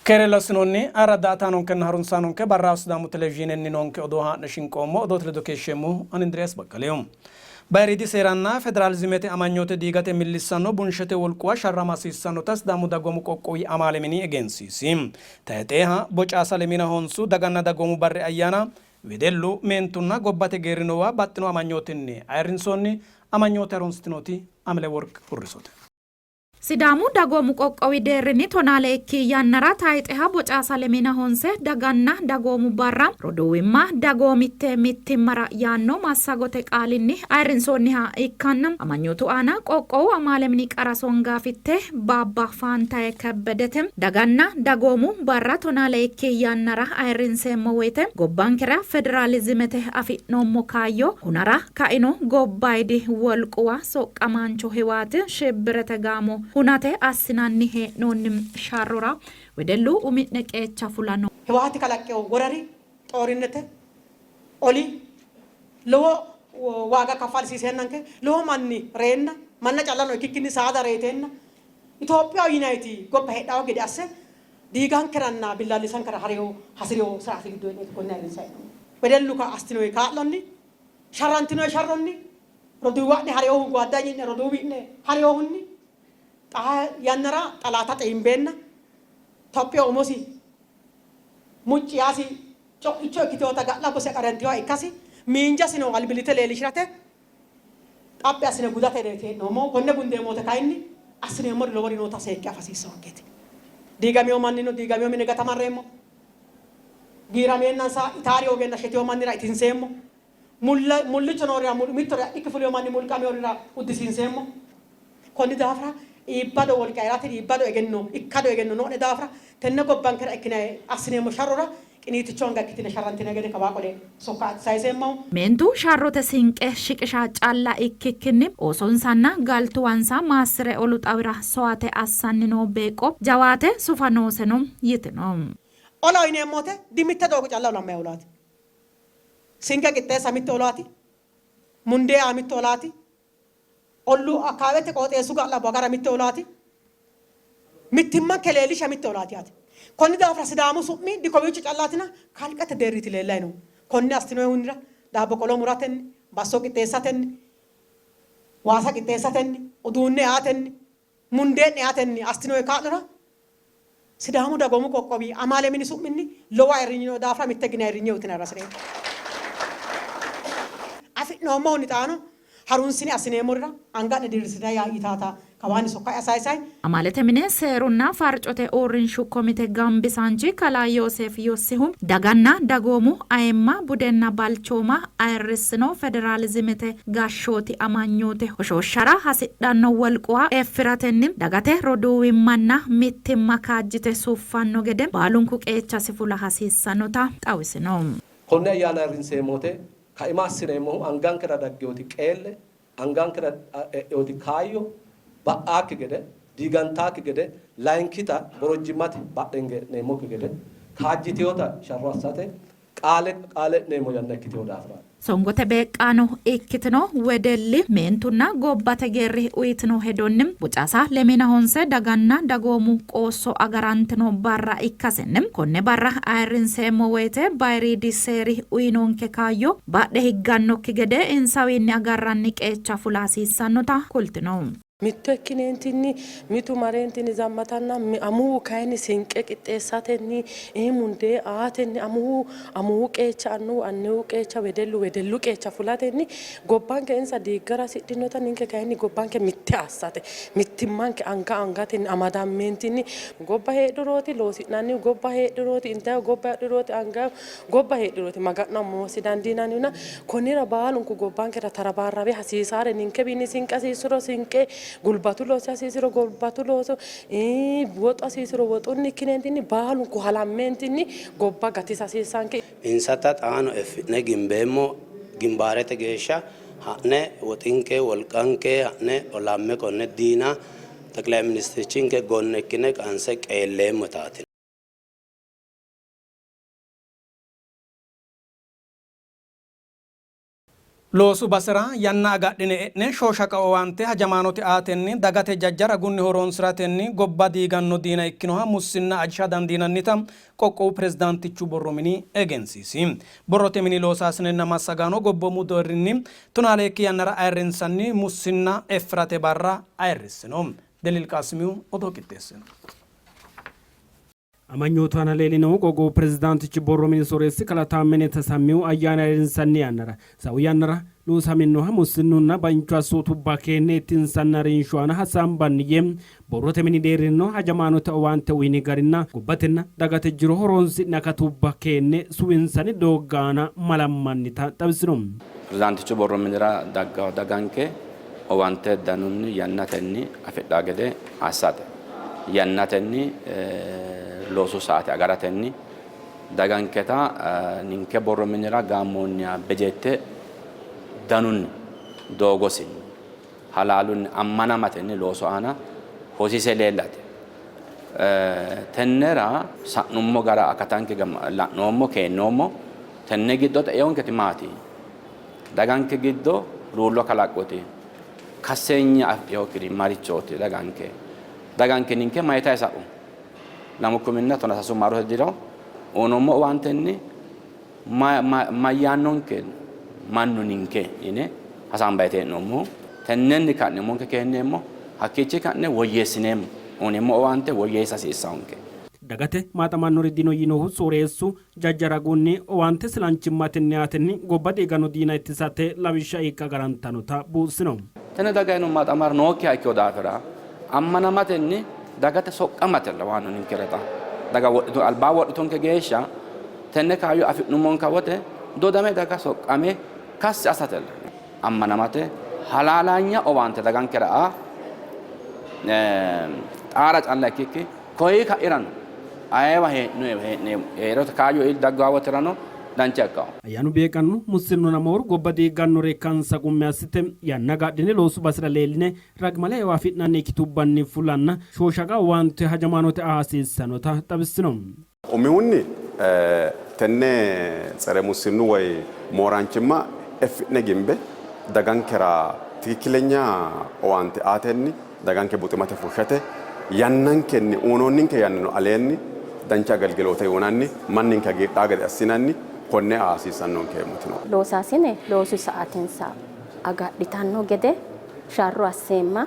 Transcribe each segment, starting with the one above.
Keere lassinoonni ayirra daa''ataanonkenna harunsaanonke barraho Sidaamu Televizhiinenni noonke odoo haa'ne shinqoommo. Odoote ledo keeshsheemmohu ani Indiriyaas Baqqaliho. Bayiriidi seeranna federaalizimete amanyoote diigate millissanno bunshete wolquwa sharrama hasiissannota Sidaamu Dagoomu Qoqqowi Amaale Mini egensiisi. Tayxeeha Bocaasa Lemina Honsu daganna dagoomu barri ayyaana wedellu, meentunna gobbate geerri noowa baxxino amanyootinni ayirrinsoonni. Amanyoote harunsitinoti Ameleworq Hurrisote. Sidaamu dagoomu qoqqowi deerrinni tonaa leekki yannara tayxeha Bocaasa Lemina Honse daganna dagoomu barra roduuwimma dagoomitte mittimmara yaanno massagote qaalinni ayirrinsoonniha ikkanna amanyootu aana qoqqowu amaale mini qara songaafitte Baabba Faantaye Kebbedete daganna dagoomu barra tonaa leekki yannara ayirrinseemmo woyte gobbankera federaalizimete afi'noommo kaayyo hunara kaino gobbaydi wolquwa soqqamaancho Hiwaati shibbirete gaamo hunate assinanni hee'noonni sharrora wedellu umi'ne qeecha fula no. Hiwaati kalaqqino worari, xoorinete, oli lowo waaga kaffalsiiseennanke, lowo manni reenna, manna callano ikkikkinni saada reyiteenna, Itophiyaho yinanniti gobba heedhanno gede asse diigankeranna billaallisankera hasi'rino siraati giddo hee'neeti konne ayirrinsanni hee'noommohu. Wedellu assitinoyi kaa'lonni, sharrantinoyi sharronni, roduuwa'ne harinohu goaddanyi'ne roduuwi'ne harinohunni xaa yannara xalaata xiimbeenna Tophiya umosi mucci yaasi co'icho ikkitinota ga'labbose agarantinoha ikkasi miinjasino albillitte leellishi'rate xaphi assine gudate hedeeti hee'noommohu. Konne gundeemmo wote kayinni assineemmori lowori noota seekke afa hasiissanonkeeti. Diigamino mannino diigamino mine gatamarreemmo. Giirameennansa itaari hoogeenna shetino mannira itinseemmo. Mulla, mullicho noorira mittore adhikki fulino manni mulqaminorira uddisiinseemmo. Konni daafira iibbado wolqa hee'rate iibbado egenno, ikkado egenno noo'ne daafira tenne gobbankera ikkine assineemmo sharrora qiniiticho anga ikkitine sharrantinanni gede kawaa qole sokka sayiseemmahu. Meentu sharrote sinqe shiqisha calla ikkikkinni oosonsanna galtuwansa maassi're olu xawira sowate assanni noo beeqqo jawaate sufa nooseno yitino. Olaho yineemmo wote di mitte doogo calla olammanni olaati. Sinqe qixxeessa mitte olaati. Mundee aa mitte olaati. Olluu, akkaawete qooxeessu ga'labbo agara mitte olaati. Mittimmanke leellisha mitte olaati yaate. Konni daafira Sidaamu su'mi dikowiicho callaatina kalqete deerriiti leellayi noohu. Konne assinoyihunniwa daabbo qolo muratenni, basso qixxeessatenni, waasa qixxeessatenni, uduunne aatenni, mundee'ne aatenni assinoyi kaa'lora Sidaamu Dagoomu Qoqqowi Amaale Mini su'minni lowo ayirrinyi noo daafira mitte gine ayirrinye uytinara hasireemmo. Afi'noommohunni xaano harunsine assineemmorira anga'ne dirrisitine yitaata kawaanni sokka'ya sayisayi. Amaalete mine seerunna farcote uurrinshu komite gambisaanchi kalaa Yooseef Yossihu, daganna dagoomu ayimma, budenna balchooma ayirrissino federaalizimete gashshooti amanyoote hoshooshshara hasidhanno wolquwa effi'ratenni dagate roduuwimmanna mittimma kaajjite suffanno gede baalunku qeechasi fula hasiissannota xawisino. Konne ayyaana ayirrinseemmo wote kaima assineemmohu angankera dagginoti qeelle, angankera e'inoti kaayyo ba'aakki gede, diigantaakki gede, layinkita borojjimmate badhenge e'neemmokki gede kaajjitinota sharro assate qaale qaale e'neemmo yanna ikkitino daafiraati. Songote beeqqaano ikkitino wedelli, meentunna gobbate geerri uyitino hedonni Bocaasa Lemina Honse daganna dagoomu qoosso agarantino barra ikkasinni konne barra ayirrinseemmo woyte bayiriidi seeri uyinonke kaayyo badhe higgannokki gede insawiinni agarranni qeecha fula hasiissannota kultino. Mitto ikkineentinni mitu mareentinni zammatanna amuwu kayinni sinqe qixxeessatenni mundee aatenni amuwu amuwu qeecha annuwu annuwu qeecha wedellu wedellu qeecha fulatenni gobbanke insa diiggara hasidhinota ninke kayinni gobbanke mitte assate mittimmanke anga angatenni amadammeentinni gobba heedhurooti loosi'nannihu gobba heedhurooti intayihu gobba heedhurooti angayihu Gobba heedhurooti maga'na moosi dandiinannihuna konnira baalunku gobbankera tarabaarrawe hasiisaare ninkewiinni sinqe hasiissuro sinqe, gulbatu loosi hasiisiro gulbatu looso, woxu hasiisiro woxunni ikkineentinni baalunku halammeentinni gobba gatisa hasiissanke. Insata xaano effi'ne gimbeemmo, gimbaarete geeshsha ha'ne woxinke, wolqanke ha'ne olamme konne diina Xeqilay ministirchinke gonne ikkine qanse qeelleemmotaati. Loosu basera yanna agadhine e'ne shooshaqa owaante hajamaanote aatenni dagate jajja ragunni horoonsi'ratenni gobba diiganno diina ikkinoha mussinna ajisha dandiinannita qoqqowu pirezidaantichu borro mini egensiisi. Borrote mini loosaasinenna massagaano gobboomu deerrinni tonaa leekki yannara ayirrinsanni mussinna effirate barra ayirrissino. Deliil Qaasimiyu odoo qixxeessino. Amanyootu aana leellinohu qoqqowu pirezidaantichi borro mini sooreessi kalaa Taammene Tasammihu ayyaana ayirrinsanni yannara sa'u yannara loosaminnoha mussinnunna bainchu assootubba keenne ittinsanni harinsho aana hasaambanni yee borrote mini deerrinnino hajamaanote owaante uyni garinna gobbatenna dagate jiro horoonsi'ni akatubba keenne suwinsanni doogga aana malammannita xawisino. Pirezidaantichu borro minira dagganno daganke owaante danunni yannatenni afidhanno gede assate. Yannatenni loosu saate agaratenni daganketa ninke borro minira gaammoonniha bejeette danunni doogosinni halaalunni ammanamatenni loosu aana hosiise leellate. Tennera sa'nummo gara akatanke la'noommo, keennoommo. Tenne giddo xe'inonketi maati? Daganke giddo huluullo kalaqqoti kasseenya afidhinokkiri marichooti? Daganke daganke ninke mayitayi sa'u? 2013 maarote diro uyinoommo owaantenni mayyaannonke mannu ninke yine hasaambayiiti hee'noommohu. Tennenni ka'ne umonke keenneemmo, hakkiichi ka'ne woyyeessineemmo. Uyineemmo owaante woyyeessa hasiissannonke. Dagate maaxamannori dino yiinohu sooreessu, jajja ragunni owaante silanchimmatenni aatenni gobba diiganno diina ittisate lawishsha ikka agarantannota buuxisino. Tenne dagayino maaxamara nookkiha ikkino daafira ammanamatenni dagate soqqamate lawanno ninkera xa daga wodhitu albaa wodhitunke geeshsha tenne kaayyo afi'nummonka wote dodame daga soqqame kassi assatella ammanamate halaalanya owaante dagankera aa xaara calla ikkikki koyi ka'irano ayeewa hee'ne hee'rote kaayyo daggaa wotirano dancha ikkawo. Ayyaanu beeqqanno mussinnuna mooru gobba diiggannore ikkansa qummi assite yanna agadhine loosu basera leelline ragimale eo afi'nanni ikkitubbanni fulanna shooshaqa owaante hajamaanote aa hasiissannota xawissino. Umihunni tenne tsere mussinnu woy mooraanchimma effi'ne gimbe dagankera tikikkilenya owaante aatenni daganke buximate fushshate yannankenni uynoonninke yannano aleenni dancha agelgiloote uynanni manninke hagiidhaa gede assinanni konne aa hasiissannonke yeemmoti nooe. Loosaasine loosu sa'aatensa agadhitanno gede sharro asseemma.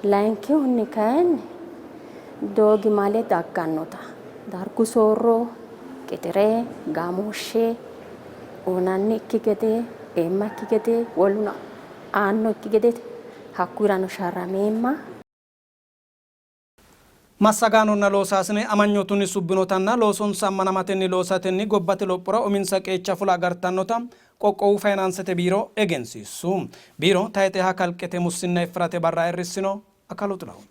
Layinkihunni kayinni doogimale daggannota dargu soorro, qixire, gaamooshshe uynannikki gede, eemmakki gede, woluno aannokki gede hakkuyirano sharrameemma. Massagaanonna loosaasine amanyootunni subbinotanna loosonsa ammanamatenni loosatenni gobbate lophora uminsa qeecha fula agartannota qoqqowu fayinaansete biiro egensiissu. Biiro tayxeha kalqete mussinna effirate barra ayirrissino. Akalu Xilahun.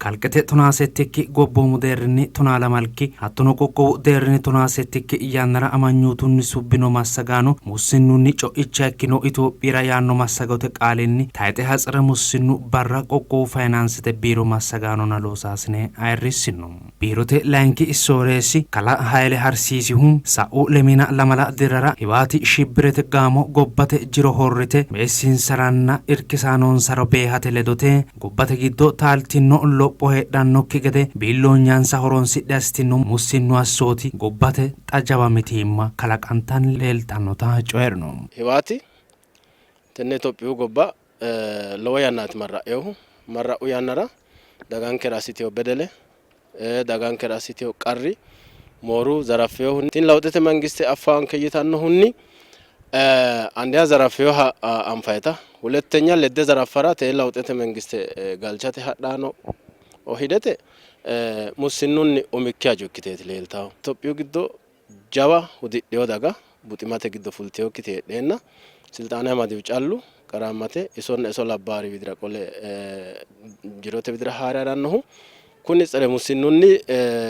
Kalqete tonaasettikki gobboomu deerrinni tonaalamalki hattono qoqqowu deerrinni tonaasettikki yannara amanyootunni subbino massagaano mussinnunni co'icha ikkino Itophiyira yaanno massagote qaalinni tayxeha tsere mussinnu barra qoqqowu fayinaansete biiro massagaanonna loosaasine ayirrissino. Biirote layinki sooreessi kalaa Hayle Harsiisihu sa'u lemiina lamala dirrara Hiwaati shibbirete gaamo gobbate jiro horrite meessinsaranna irkisaanonsara beehate ledote Gobbate giddo taaltino lopho heedhannokki gede biilloonyansa horonsidhe assitinno mussinnu assooti gobbate xa jawa mitiimma kalaqantanni leeltannota coyi'rino. Hiwaati tenne Itophiyu gobba lowo yannaati marra'inohu. Marra'u yannara dagankera assitino bedele, dagankera assitino qarri, mooru, zaraffinohunni, tini lawuxete mangiste affaanke yitannohunni andiha zaraffinoha anfayita, hulettenya ledde zaraffara tee lawuxete mangiste galchate hadhano hidete mussinnunni umikki hajo ikkiteeti leeltawo. Itophiyu giddo jawa hudidhino daga buximate giddo fultinokkiti heedheenna silxaane amadihu callu qaraammate isonna iso labbaari widira qole jirote widira haa're harannohu kuni tsere mussinnunni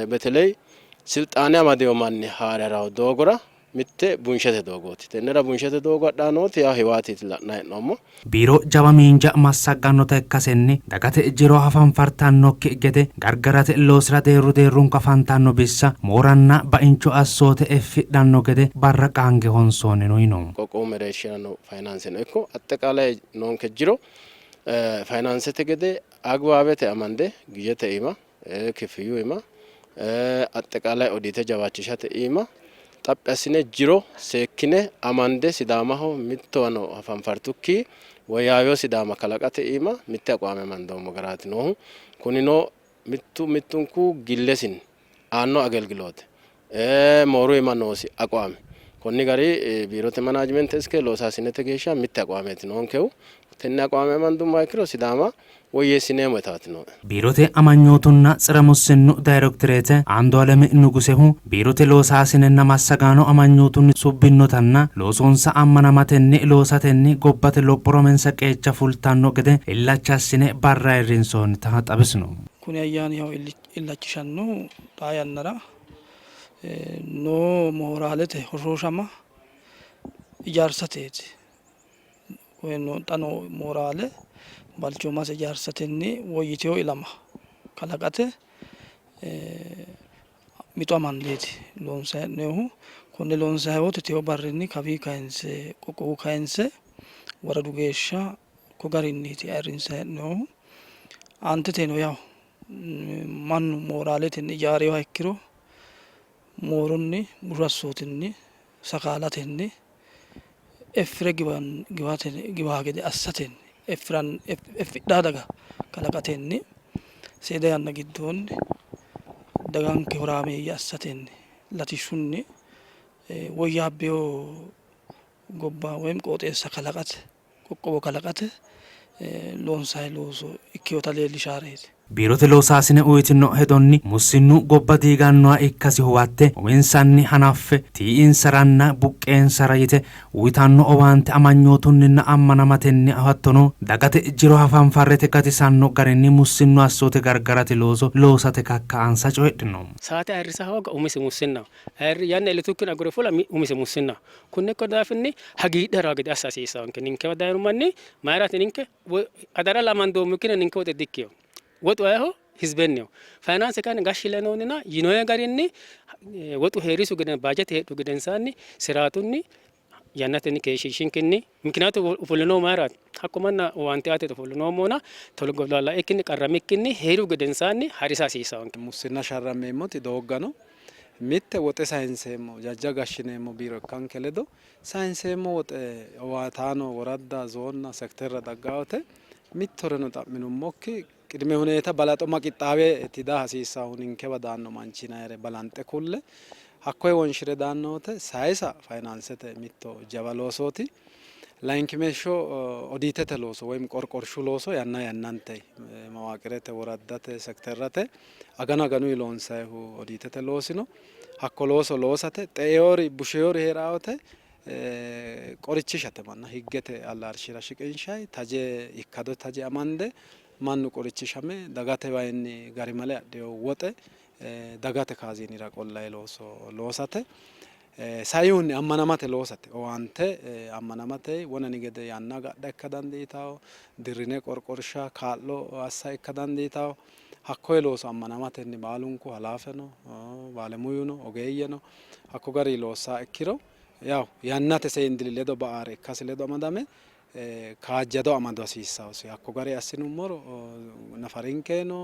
beteley silxaane amadino manni haa're haranno doogora. Mitte bunshete doogooti. Tennera bunshete doogo hadhanni nooti yaw Hiwaatiiti la'nanni hee'noommo. Biiro jawa miinja massaggannota ikkasenni dagate jiro hafanfartannokki gede gargarate loosira deerru deerrunku afantanno bissa mooranna baincho assoote effidhanno gede barra qaange honsoonnino yino. Qoqqowu mereershira noo fayinaanseno ikko axxeqaalay noonke jiro fayinaansete gede agbaabete amande gijete iima, kifiyyu iima, axxeqaalay odiite jawaachishate iima xaphi assine jiro seekkine amande Sidaamaho mittowano hafanfartukki woyyaawino Sidaama kalaqate iima mitte aqwaame amandoommo garaati noohu. Kunino mittu mittunku gillesinni aanno agelgiloote, mooru iima noosi aqwaame konni gari biirote manaajimente iske loosaasinete geeshsha mitte aqwaameeti noonkehu. Tenne aqwaame amandummoha ikkiro Sidaama woyyeessineemmo yitaati nooe. Biirote amanyootunna tsere mussinnu dayiroktireete Andualemi Nugusehu biirote loosaasinenna massagaano amanyootunni subbinnotanna loosonsa ammanamatenni loosatenni gobbate lophora uminsa qeecha fultanno gede illacha assine barra ayirrinsoonnita xawisino. Kuni ayyaani yawo illachishannohu xaa yannara noo mooraalete hoshooshama ijaarsateeti. Xa noo mooraale balchoomase ijaarsatenni woyyitino ilama kalaqate mixo amandeeti loonsanni hee'noonnihu. Konne loonsanni woyte techo barrinni kawii kayinse qoqqowu kayinse woradu geeshsha ko garinniiti ayirrinsanni hee'noonnihu. Aanteteno yawu mannu mooraaletenni ijaarinoha ikkiro moorunni, bushu assootinni, sakaalatenni effire giwanno gede assatenni effidhanno daga kalaqatenni seeda yanna giddoonni daganke horaameeyye assatenni latishshunni woyyaabbino gobba woyi qooxeessa kalaqate qoqqowo kalaqate loonsanni looso ikkinota leellishareeti. Biirote loosaasine uytino hedonni mussinnu gobba diigannoha ikkasi huwatte uminsanni hanaffe tii''insaranna buqqeensara yite uytanno owaante amanyootunninna ammanamatenni hattono dagate jiro hafanfarrete gatisanno garinni mussinnu assoote gargarate looso loosate kakka''ansa coyidhino. Saate ayirrisa hooga umise mussinnaho. Ayirri yanna iillitukkinni agure fula umise mussinnaho. Kunni ikko daafinni hagiidhe ha'ranno gede assa hasiissanonke. Ninkewa dayino manni mayiraati ninke adara amandoommo ikkina ninke woxe dikkino. Woxu ayeho? Hizbenniho. Fayinaanse kayinni gashshi lenoonnina yinoye garinni woxu hee'risu gede bajete heedhu gedensaanni siraatunni yannatenni keeshshiishinkinni mikinaatu ofollinohu mayiraati? Hakko manna owaante aate ofollinoommona tolgollaikkinni qarramikkinni hee'rihu gedensaanni harisa hasiissanonke. Mussinna sharrammeemmoti doogga no. Mitte woxe sayinseemmo, jajja gashshineemmo biiro ikkanke ledo sayinseemmo woxe owaataano woradda, zoonna, sekiterra daggaa wote mittoreno xa'minummokki qidime huneeta balaxo ma qixxaawe daa hasiissaahu ninkewa daanno manchi yinayire balanxe kulle hakkoye wonshire daanno wote sayisa fayinaansete mitto jawa loosooti. Layinkimeeshsho odiitete looso woyim qorqorshu looso yanna yannante mawaaqirete, woraddate, sekiterrate aganu aganuyi loonsayihu odiitete loosi no. Hakko looso loosate xeeori busheori hee'raa wote qorichishate manna higgete allaarshira shiqinshayi taje ikkado taje amande mannu qorichishame dagate wayinni garimale adhino woxe dagate kaaziinira qollayi looso loosate. Saihunni ammanamate loosate owaante ammanamate wonani gede yanna agadha ikka dandiitawo, dirrine qorqorsha kaa'lo assa ikka dandiitawo. Hakkoye looso ammanamatenni baalunku halaafeno, baalemuyuno, ogeeyyeno hakko garinni loossaha ikkiro yaw yannate seendili ledo ba''aare ikkasi ledo amadame kaajjado amado hasiissannosi. Hakko gari assinummoro nafarinkeno,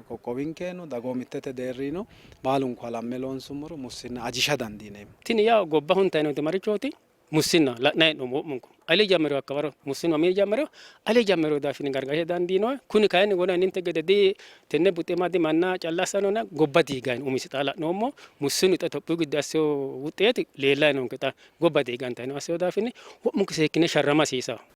qoqqowinkeno, dagoomittete deerrino baalunku halamme loonsummoro mussinna ajisha dandiineemmo. Tini yaa gobba huntanni nooti marichooti? Mussinna la'nanni hee'noommo wo'munku. Ale jammarino hakkawaro mussinnu mamii jammarino? Ale jammarino daafini gargarate dandiinoonni. Kuni kayinni wona ninte gede di tenne buxima di manna calla assanona gobba diiganni umisi xa la'noommo mussinnu xa Itophiyu giddo assino wuxeeti leellanni noonke xa gobba diigantanni no assino daafini wo'munku seekkine sharrama hasiisanno.